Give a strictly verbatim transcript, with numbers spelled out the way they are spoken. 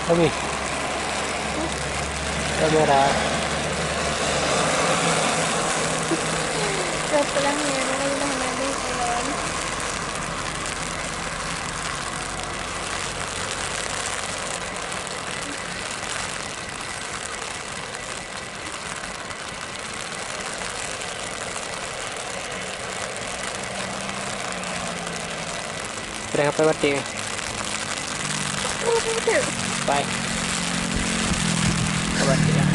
Kami. Kamera. Kau pulang ya, kalau udah habis, pulang. Preh kapai batik. Pai. Kapai batik lah.